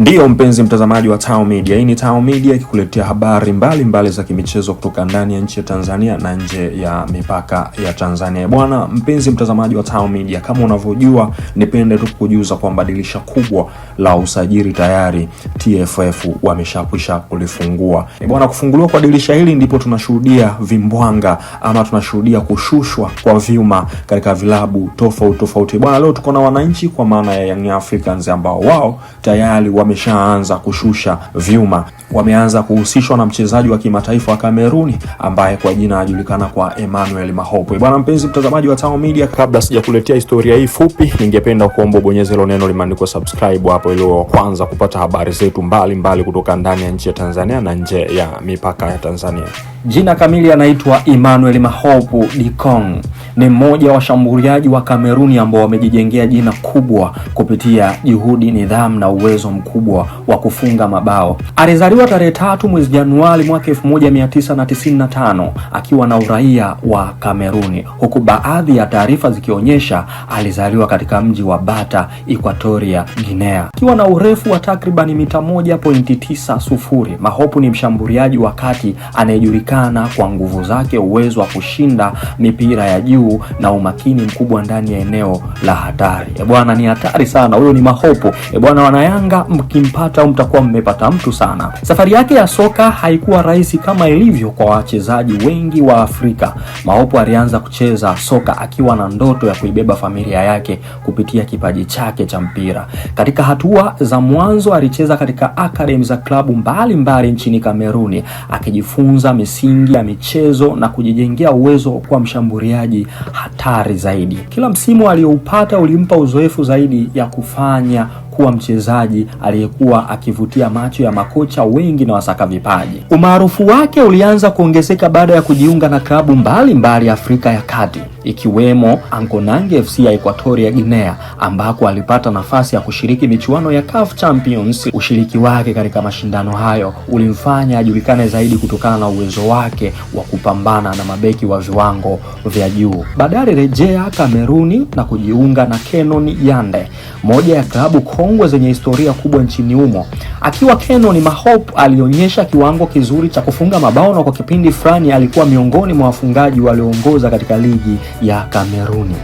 Ndiyo mpenzi mtazamaji wa Tao Media, hii ni Tao Media ikikuletea habari mbalimbali za kimichezo kutoka ndani ya nchi ya Tanzania na nje ya mipaka ya Tanzania. Bwana mpenzi mtazamaji wa Tao Media, kama unavyojua, nipende tu kukujuza kwamba dirisha kubwa la usajili tayari TFF wameshakwisha kulifungua. Bwana, kufunguliwa kwa dirisha hili ndipo tunashuhudia vimbwanga ama tunashuhudia kushushwa kwa vyuma katika vilabu tofauti tofauti. Bwana, leo tuko na wananchi kwa maana ya Young Africans ambao wao tayari wameshaanza kushusha vyuma, wameanza kuhusishwa na mchezaji wa kimataifa wa Kameruni ambaye kwa jina anajulikana kwa Emmanuel Mahopo. Bwana mpenzi mtazamaji wa Tao Media, kabla sijakuletea historia hii fupi, ningependa kuomba ubonyeze hilo neno limeandikwa subscribe hapo ili wa kwanza kupata habari zetu mbalimbali kutoka ndani ya nchi ya Tanzania na nje ya mipaka ya Tanzania. Jina kamili anaitwa Emmanuel Mahopo Dikong. Ni mmoja wa washambuliaji wa Kameruni ambao wamejijengea jina kubwa kupitia juhudi, nidhamu na uwezo mkubwa wa kufunga mabao. Alizaliwa tarehe 3 mwezi Januari mwaka 1995 akiwa na uraia wa Kameruni, huku baadhi ya taarifa zikionyesha alizaliwa katika mji wa Bata, Equatoria Guinea. Akiwa na urefu wa takriban mita 1.90, Mahopu ni mshambuliaji wa kati anayejulikana kwa nguvu zake, uwezo wa kushinda mipira ya juu na umakini mkubwa ndani ya eneo la hatari. E bwana, ni hatari sana huyo, ni Mahopo. E bwana, wanayanga mkimpata au mtakuwa mmepata mtu sana. Safari yake ya soka haikuwa rahisi kama ilivyo kwa wachezaji wengi wa Afrika. Mahopo alianza kucheza soka akiwa na ndoto ya kuibeba familia yake kupitia kipaji chake cha mpira. Katika hatua za mwanzo alicheza katika academy za klabu mbalimbali nchini Kameruni, akijifunza misingi ya michezo na kujijengea uwezo kwa mshambuliaji hatari zaidi. Kila msimu alioupata ulimpa uzoefu zaidi ya kufanya kuwa mchezaji aliyekuwa akivutia macho ya makocha wengi na wasaka vipaji. Umaarufu wake ulianza kuongezeka baada ya kujiunga na klabu mbalimbali Afrika ya Kati, ikiwemo Ankonange FC ya Equatoria Guinea, ambako alipata nafasi ya kushiriki michuano ya CAF Champions. Ushiriki wake katika mashindano hayo ulimfanya ajulikane zaidi kutokana na uwezo wake wa kupambana na mabeki wa viwango vya juu. Baadaye alirejea Kameruni na kujiunga na Canon Yande, moja ya klabu kongwe zenye historia kubwa nchini humo. Akiwa Canon, Mahop alionyesha kiwango kizuri cha kufunga mabao na kwa kipindi fulani alikuwa miongoni mwa wafungaji walioongoza katika ligi ya Kameruni.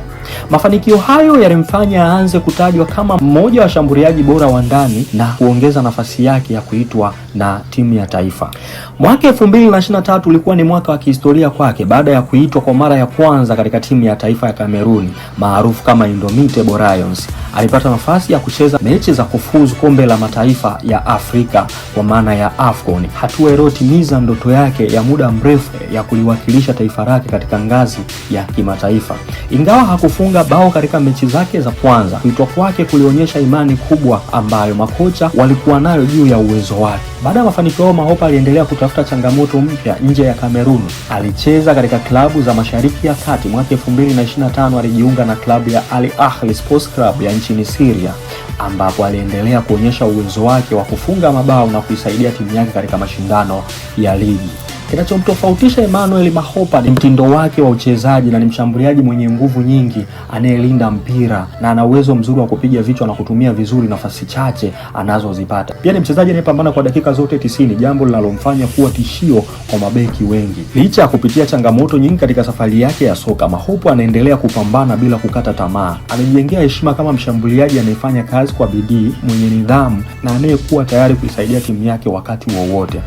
Mafanikio hayo yalimfanya aanze kutajwa kama mmoja wa washambuliaji bora wa ndani na kuongeza nafasi yake ya kuitwa na timu ya taifa. Mwaka 2023 ulikuwa ni mwaka wa kihistoria kwake baada ya kuitwa kwa mara ya kwanza katika timu ya taifa ya Kameruni maarufu kama Indomitable Lions. Alipata nafasi ya kucheza mechi za kufuzu kombe la mataifa ya Afrika kwa maana ya AFCON, hatua iliyotimiza ndoto yake ya muda mrefu ya kuliwakilisha taifa lake katika ngazi ya kimataifa. Ingawa hakufunga bao katika mechi zake za kwanza, kuitwa kwake kulionyesha imani kubwa ambayo makocha walikuwa nayo juu ya uwezo wake. Baada ya mafanikio hayo, Mahopa aliendelea kutafuta changamoto mpya nje ya Kamerun. Alicheza katika klabu za Mashariki ya Kati. Mwaka 2025 alijiunga na klabu ya Al Ahly Sports Club ya nchini Syria, ambapo aliendelea kuonyesha uwezo wake wa kufunga mabao na kuisaidia timu yake katika mashindano ya ligi. Kinachomtofautisha Emmanuel Mahopa ni mtindo wake wa uchezaji na ni mshambuliaji mwenye nguvu nyingi anayelinda mpira na ana uwezo mzuri wa kupiga vichwa na kutumia vizuri nafasi chache anazozipata. Pia ni mchezaji anayepambana kwa dakika zote 90, jambo linalomfanya kuwa tishio kwa mabeki wengi. Licha ya kupitia changamoto nyingi katika safari yake ya soka, Mahopa anaendelea kupambana bila kukata tamaa. Amejijengea heshima kama mshambuliaji anayefanya kazi kwa bidii, mwenye nidhamu na anayekuwa tayari kuisaidia timu yake wakati wowote.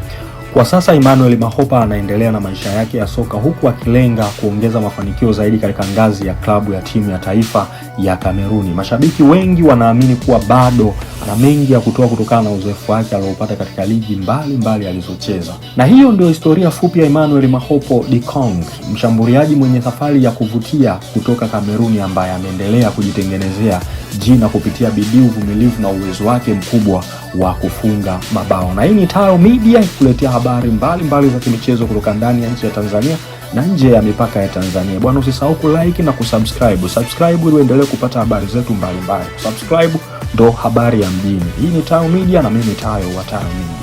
Kwa sasa Emmanuel Mahopa anaendelea na maisha yake ya soka huku akilenga kuongeza mafanikio zaidi katika ngazi ya klabu ya timu ya taifa ya Kameruni. Mashabiki wengi wanaamini kuwa bado ana mengi ya kutoa kutokana na uzoefu wake aliopata katika ligi mbalimbali alizocheza. Na hiyo ndio historia fupi ya Emmanuel Mahopo Dikong, mshambuliaji mwenye safari ya kuvutia kutoka Kameruni ambaye ameendelea kujitengenezea jina kupitia bidii, uvumilivu na uwezo wake mkubwa wa kufunga mabao. Na hii ni Tayo Media ikuletea habari mbalimbali za kimichezo kutoka ndani ya nchi ya Tanzania na nje ya mipaka ya Tanzania. Bwana, usisahau kulike na kusubscribe. Subscribe ili uendelee kupata habari zetu mbalimbali. Subscribe ndo habari ya mjini. Hii ni Tayo Media na mimi Tayo wa Tayo Media.